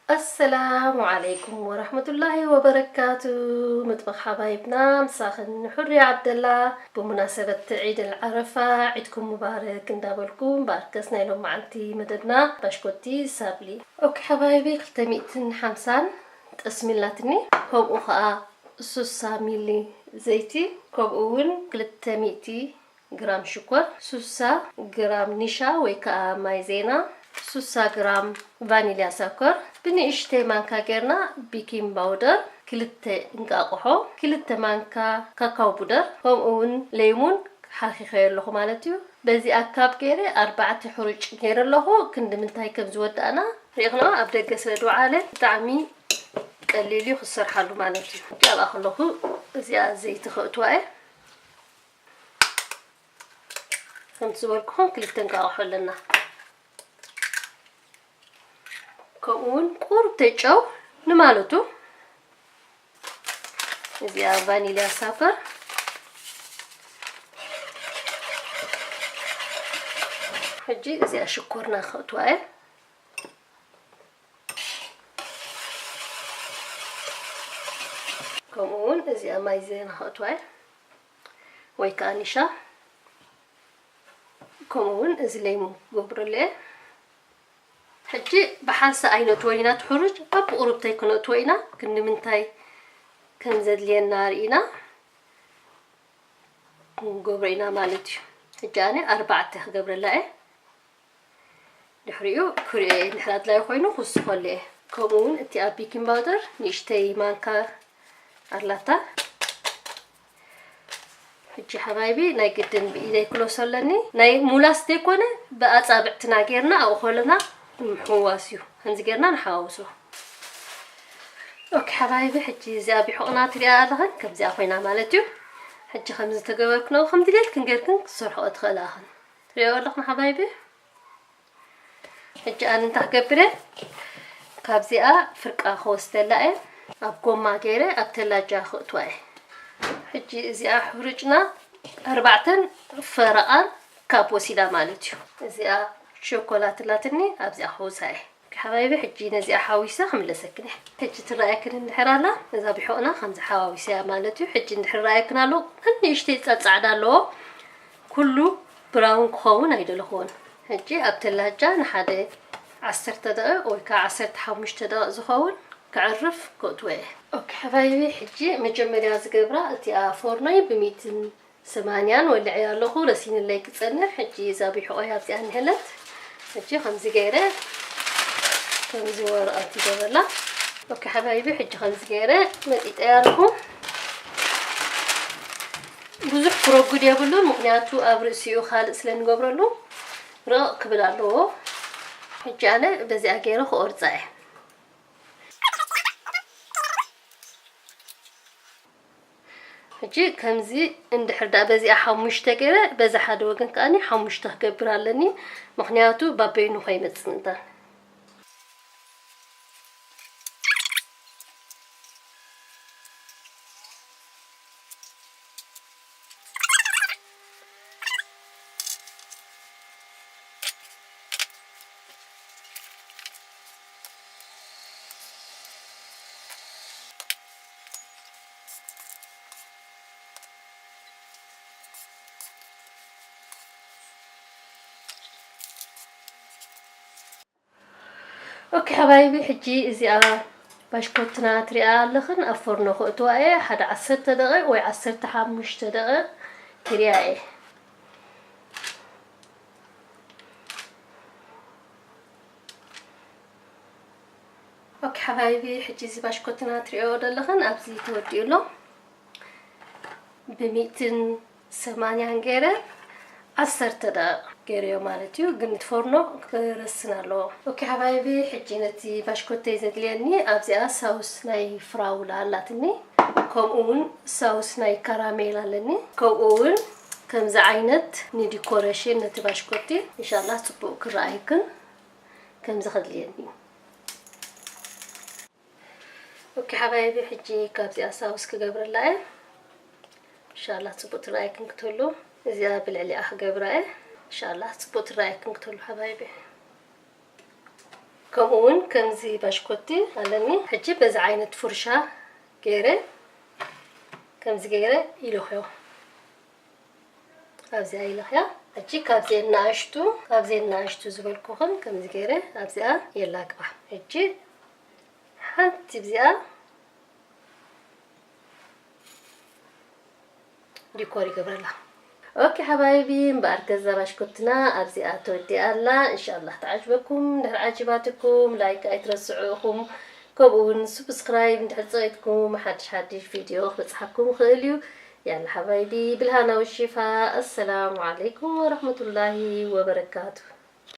ኣሰላሙ ዓለይኩም ወራህመቱላሂ ወበረካቱ። መጥበኽ ሓባይብና ምሳኽን፣ ሕሪ ዓብደላ። ብሙናሰበት ዒድ ኣልዓረፋ ዒድኩም ሙባረክ እንዳበልኩ፣ እምበኣርከስ ናይ ሎም መዓልቲ መደብና ባሽኮቲ ሳብሊ። ኦኬ ሓባይቢ፣ ክልተ ሚእትን ሓምሳን ጠስሚ ኣላትኒ፣ ከምኡ ኸኣ ሱሳ ሚሊ ዘይቲ፣ ከምኡ እውን ክልተ ሚእቲ ግራም ሽኮር፣ ሱሳ ግራም ኒሻ ወይ ከኣ ማይዜና፣ ሱሳ ግራም ቫኒልያ ሰኮር፣ ብንእሽተይ ማንካ ጌርና ቢኪንግ ባውደር፣ ክልተ እንቃቆሖ፣ ክልተ ማንካ ካካው ቡደር፣ ከምኡ እውን ለይሙን ሓኺኸዮ ኣለኹ ማለት እዩ። በዚ ኣካብ ገይረ ኣርባዕተ ሕሩጭ ገይረ ኣለኹ። ክንዲ ምንታይ ከም ዝወዳእና ርኢኽንኦ፣ ኣብ ደገ ስለ ዝወዓለ ብጣዕሚ ቀሊል እዩ ክሰርሓሉ ማለት እዩ። ሕጂ ኣብኣ ከለኹ እዚኣ ዘይቲ ከእትዋ እየ። ከምቲ ዝበልኩኹም ክልተ እንቃቆሖ ኣለና። ከምኡ እውን ቁሩብ ጨው ንማለቱ። እዚኣ ቫኒልያ ሳከር። ሕጂ እዚኣ ሽኮርና ከእትዋ እየ። ከምኡ እውን እዚኣ ማይዜና ከእትዋ እየ። ወይ ከኣ ኒሻ። ከምኡ እውን እዚ ለይሙን ክገብረሉ እየ። ሕጂ ብሓንሳእ ኣይነእትዎ ኢና፣ እቲ ሕሩጭ ኣብ ቁሩብተይ ክነእትዎ ኢና። ክንዲ ምንታይ ከም ዘድልየና ርኢና ክንገብሮ ኢና ማለት እዩ። ሕጂ ኣነ ኣርባዕተ ክገብረላ እየ። ድሕሪኡ ክሪኦ እየ፣ እንድሕር ኣድላዪ ኮይኑ ክውስኸሉ እየ። ከምኡ እውን እቲ ኣብ ቤኪንግ ፓውደር ንእሽተይ ማንካ ኣላታ። ሕጂ ሓባይቢ ናይ ግድን ብኢደይ ክለሶ ኣለኒ። ናይ ሙላስ ዘይኮነ ብኣጻብዕትና ጌርና ኣብኡ ከለና ምሕዋስ እዩ። ከምዚ ጌርና ንሓዋውሶ። ኦኬ ሓባይቢ፣ ሕጂ እዚኣ ብሕቑና ትሪኣ ኣለኽን፣ ከምዚኣ ኮይና ማለት እዩ። ሕጂ ከምዚ ተገበርክንኦ ከም ድሌትክን ጌርክን ክትሰርሕኦ ትኽእላ ኢኽን። ትሪኦ ኣለኽን ሓባይቢ። ሕጂ ኣነ እንታይ ክገብር እየ? ካብዚኣ ፍርቃ ክወስደላ እየ። ኣብ ጎማ ገይረ ኣብ ተላጃ ክእትዋ እየ። ሕጂ እዚኣ ሕሩጭና ኣርባዕተን ፈረቓን ካፕ ወሲዳ ማለት እዩ። እዚኣ ሸኮላት ኣላትኒ ኣብዚኣ ክሕውሳ እየ። ሓባይቢ፣ ሕጂ ነዚኣ ሓዊሰ ክምለሰክን እየ። ሕጂ ትረኣየክን እንድሕር ኣላ፣ እዛ ብሕቕና ከምዚ ሓዋዊሰያ ማለት እዩ። ሕጂ እንድሕር ረኣየክን ኣሎ፣ ንእሽተይ ጸጻዕዳ ኣለዎ። ኩሉ ብራውን ክኸውን ኣይደለኹዎን። ሕጂ ኣብ ተላጃ ንሓደ ዓሰርተ ደቂቕ ወይ ከዓ ዓሰርተ ሓሙሽተ ደቂቕ ዝኸውን ክዕርፍ ከእትዎ እየ። ኦኬ ሓባይቢ፣ ሕጂ መጀመርያ ዝገብራ እቲኣ ፎርኖይ ብሚእትን ሰማንያን ወልዐያ ኣለኹ፣ ረሲንለይ ክጸንሕ። ሕጂ እዛ ቢሕቆይ ኣብዚኣ እንሄለት። ሕጂ ከምዚ ገይረ፣ ከምዚ ወረቐት ይገበላ። ኦኬ ሓባይቢ፣ ሕጂ ከምዚ ገይረ መጢጠያ ኣለኹ። ብዙሕ ክረጉድ የብሉን፣ ምኽንያቱ ኣብ ርእሲኡ ካልእ ስለ ንገብረሉ ርቕቕ ክብል ኣለዎ። ሕጂ ኣነ በዚኣ ገይረ ክቆርጻ እየ። ሕጂ ከምዚ እንድሕር ደኣ በዚኣ ሓሙሽተ ገይረ፣ በዚ ሓደ ወገን ከኣኒ ሓሙሽተ ክገብር ኣለኒ፣ ምኽንያቱ ባበይኑ ከይመጽእ ምእንታን። ኦኬ ሓባይቢ፣ ሕጂ እዚኣ ባሽኮትና ትሪኣ ኣለኽን፣ ኣብ ፎርኖ ክእትዋ እየ። ሓደ ዓሰርተ ደቂቕ ወይ ዓሰርተ ሓሙሽተ ደቂቕ ክሪኣ እየ። ኦኬ ሓባይቢ፣ ሕጂ እዚ ባሽኮትና ትሪኦ ዘለኽን ኣብዚ ተወዲኡ ኣሎ። ብሚእትን ሰማንያን ገይረ ዓሰርተ ደቂቕ ገይረዮ ማለት እዩ፣ ግን እቲ ፎርኖ ክረስን ኣለዎ። ኦኬ ሓባይቢ፣ ሕጂ ነቲ ባሽኮተይ ዘድልየኒ ኣብዚኣ ሳውስ ናይ ፍራውላ ኣላትኒ፣ ከምኡ እውን ሳውስ ናይ ካራሜል ኣለኒ፣ ከምኡ እውን ከምዚ ዓይነት ንዲኮሬሽን ነቲ ባሽኮቲ። ኢንሻላህ ጽቡቕ ክረኣየክን ከምዚ ከድልየኒ እዩ። ኦኬ ሓባይቢ፣ ሕጂ ካብዚኣ ሳውስ ክገብረላ እየ። ኢንሻላህ ጽቡቅ ትረኣየክን ክትህሉ። እዚኣ ብልዕሊኣ ክገብራ እየ። ኢንሻላህ ጽቡቅ ትረኣየክን ክትህሉ ሓባይቢ። ኦኬ ከምኡ እውን ከምዚ ባሽኮቲ ኣለኒ። ሕጂ በዚ ዓይነት ፍርሻ ገይረ፣ ከምዚ ገይረ ይለኽዮ። ኣብዚኣ ይለኽያ። ሕጂ ካብዚአን ንኣሽቱ፣ ካብዚአን ንኣሽቱ ዝበልኩኽን ከምዚ ገይረ ኣብዚኣ የላግባ። ሕጂ ሓንቲ ብዚኣ ዲኮር ይገብረላ። ኦኬ ሓባይቢ፣ እምበኣር ከዛ ባሽኮትና ኣብዚኣ ተወዲኣ ኣላ። እንሻላህ ተዓጅበኩም። እንድሕር ዓጅባትኩም ላይክ ኣይትረስዑ ኢኹም፣ ከምኡ እውን ሱብስክራይብ እንድሕር ፀቂጥኩም ሓድሽ ሓድሽ ቪድዮ ክበፅሓኩም ይኽእል እዩ። ያላ ሓባይቢ፣ ብልሃና ወሽፋ። ኣሰላሙ ዓለይኩም ወረሕመቱላሂ ወበረካቱ።